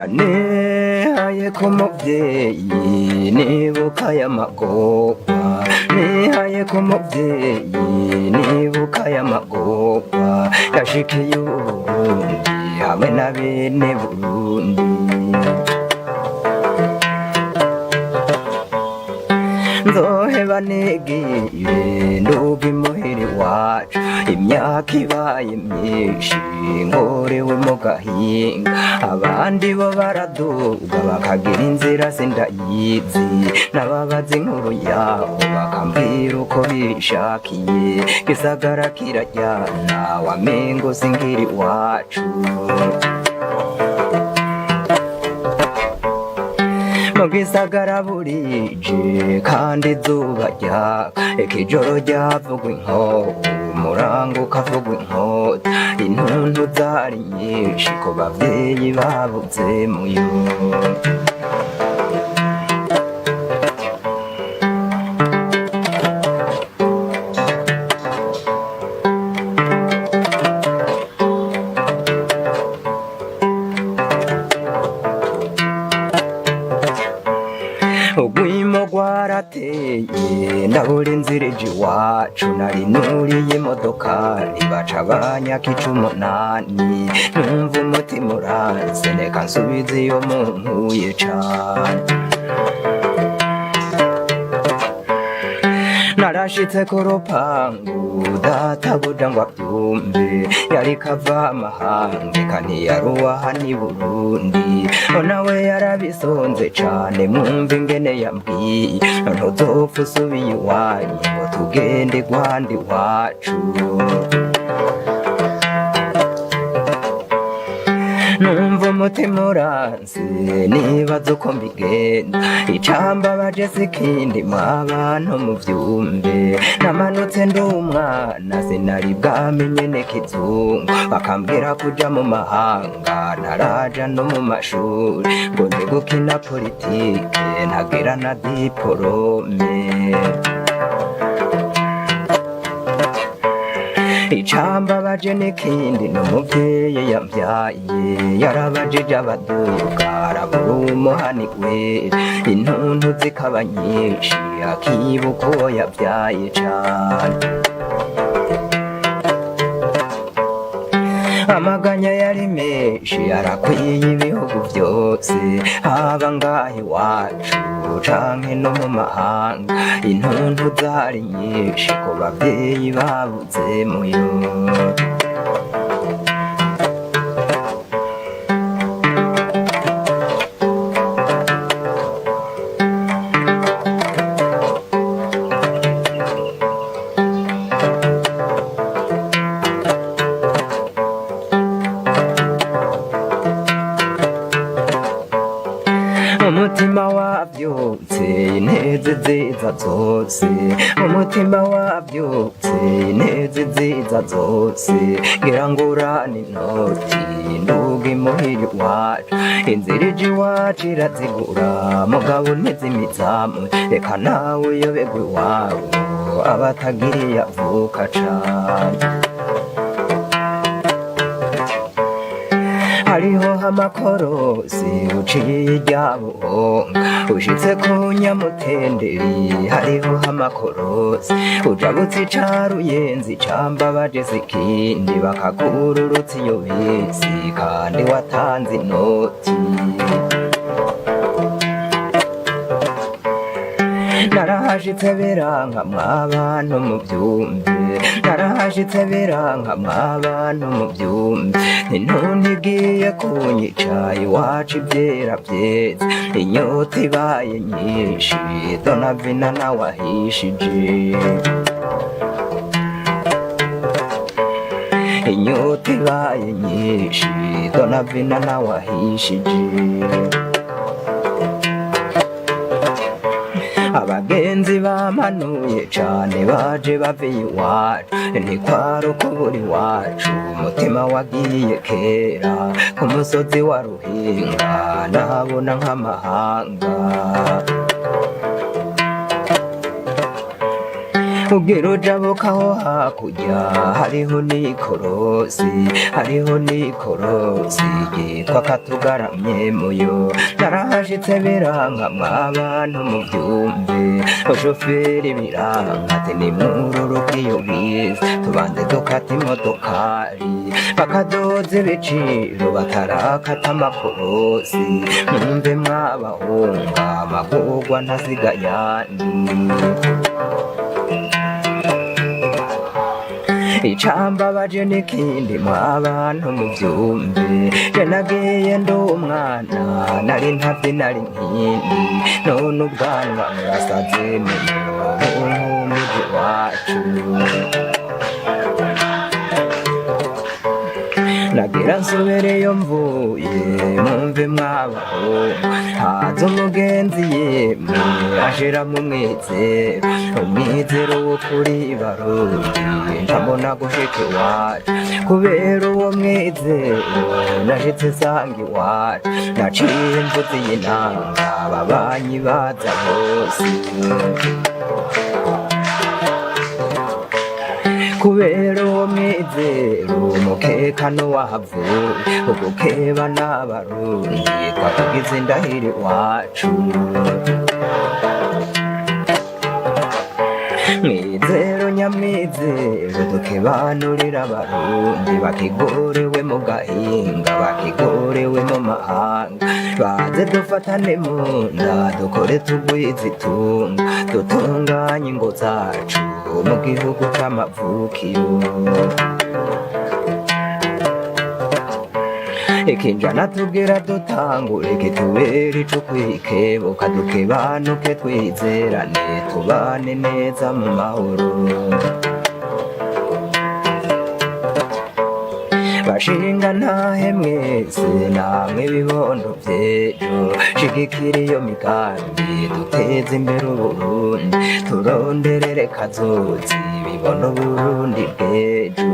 Nihaye ku muvyeyi nibuka y'amagorwa, nihaye ku muvyeyi nibuka y'amagorwa yashikiye Uburundi hamwe na bene Burundi. Nzoheba nigiye nduga imuhira iwacu, imyaka ibaye myinshi nkorewe mu gahinga, abandi bo baraduga bakagira inzira sindayizi, n'ababaza inkuru yaho bakambwira uko bishakiye, gisagara kiraryana wamengo sinkiri iwacu. Mu gisagara burije kandi izuba ryaka, eka ijoro ryavugwa inkoho, umurango ukavugwa inkota, intuntu zari nyinshi ku bavyeyi babuze muyo. Urwimo rwarateye ndabura inzira ija iwacu, nari nuriye imodokari baca banyaka 18, numva umutima uranse reka nsubize iyo munkuye cane. Narashitse ku rupangu databuja ngo avyumve, yariko ava amahanga eka ntiyaruwa hano i Burundi, nawe yarabisonze cane mwumva ingene yambwiye, ntuzopfa usubiye iwanyu ngo tugende Rwanda iwacu. Numva umutima uranse nibaza uko mbigenza, icambabaje sikindi mwabantu muvyumve, namanutse ndi umwana sinari bwamenye n'ikizungu, bakambwira kuja mu mahanga ntaraja no mu mashuri, ngo nzi gukina politike ntagira na diporome. Icambabaje n'ikindi n'umuvyeyi yambyaye yarabajije abaduga arabura umuhani gwera, intuntu zikaba nyinshi akibuka uwo yavyaye cane. Amaganya yari menshi arakwiye ibihugu vyose, haba ngaha iwacu canke no mu mahanga, intuntu zari nyinshi ku bavyeyi babuze muyo. Umutima wavyutse inteze ziza zose, umutima wavyutse inteze ziza zose, ngira ngo urane inoti nduga imuhira iwacu, inzira ija iwacu irazigura mugabo ntizimizamu, reka nawe uyoberwe iwabo abatagiriye avuka cane. Hariho amakorosi uciye irya buhonga ushitse ku nyamutenderi, hariho amakorosi ujabutse icaruyenzi cambabaje sikindi, bakakururutsa iyo bisi kandi watanze inoti. Narahashitse biranka mwabantu muvyumve, narahashitse biranka mwabantu muvyumve, intuntu igiye kunyica iwacu ivyera vyeze, inyota ibaye nyinshi donavina nawe ahishije, inyota ibaye nyinshi donavina nawe ahishije. Abagenzi bamanuye cane baje bavuye iwacu, ntikwari ukubura iwacu umutima wagiye kera, ku musozi wa Ruhinga ndahabona nk'amahanga. Ubwira ujabuka aho hakurya hariho n'ikorosi, hariho n'ikorosi ryitwa Katugaramye muyo. Narahashitse biranka mwabantu muvyumve, ushoferi biranka ati nimwururuke iyo bisi, tubanze dukata imodokari, bakadoza ibiciro batarakata amakorosi. Mwumve mwabahunga, amagorwa ntasiga ayandi. Icambabaje n'ikindi mwabantu muvyumve, je nagiye ndi umwana, nari ntavye, nari nkindi, none ubwanwa burasaze bunkumije iwacu. Nagira nsubireyo mvuye, mwumve mwabaho, haza umugenzi yemwe ashira mu mwizero, umwizero wo kuri Barundi, ncambona gushika iwacu. Kubera uwo mwizero nashitse nsanga iwacu, naciye mvuza iyi nanga, ababanyi baza bose. Kubera uwo mwizero umukekano wahavuye, ugukeba n'Abarundi twatugize indahiro iwacu. Mwizero nyamwizero dukebanurira Abarundi bakigorewe mu gahinga, bakigorewe mu mahanga, baze dufatane mu nda, dukore tugwize itunga, dutunganye ingo zacu mu gihugu c'amavukiro. Ikinjana tubwira dutangure kitubere ico kwikebuka, dukebanuke twizerane, tubane neza mu mahoro. Bashinga ntahe mwese namwe bibondo vy'ejo, shigikira iyo migambi duteze imbere Uburundi, turonderere kazozi bibondo Burundi bw'ejo.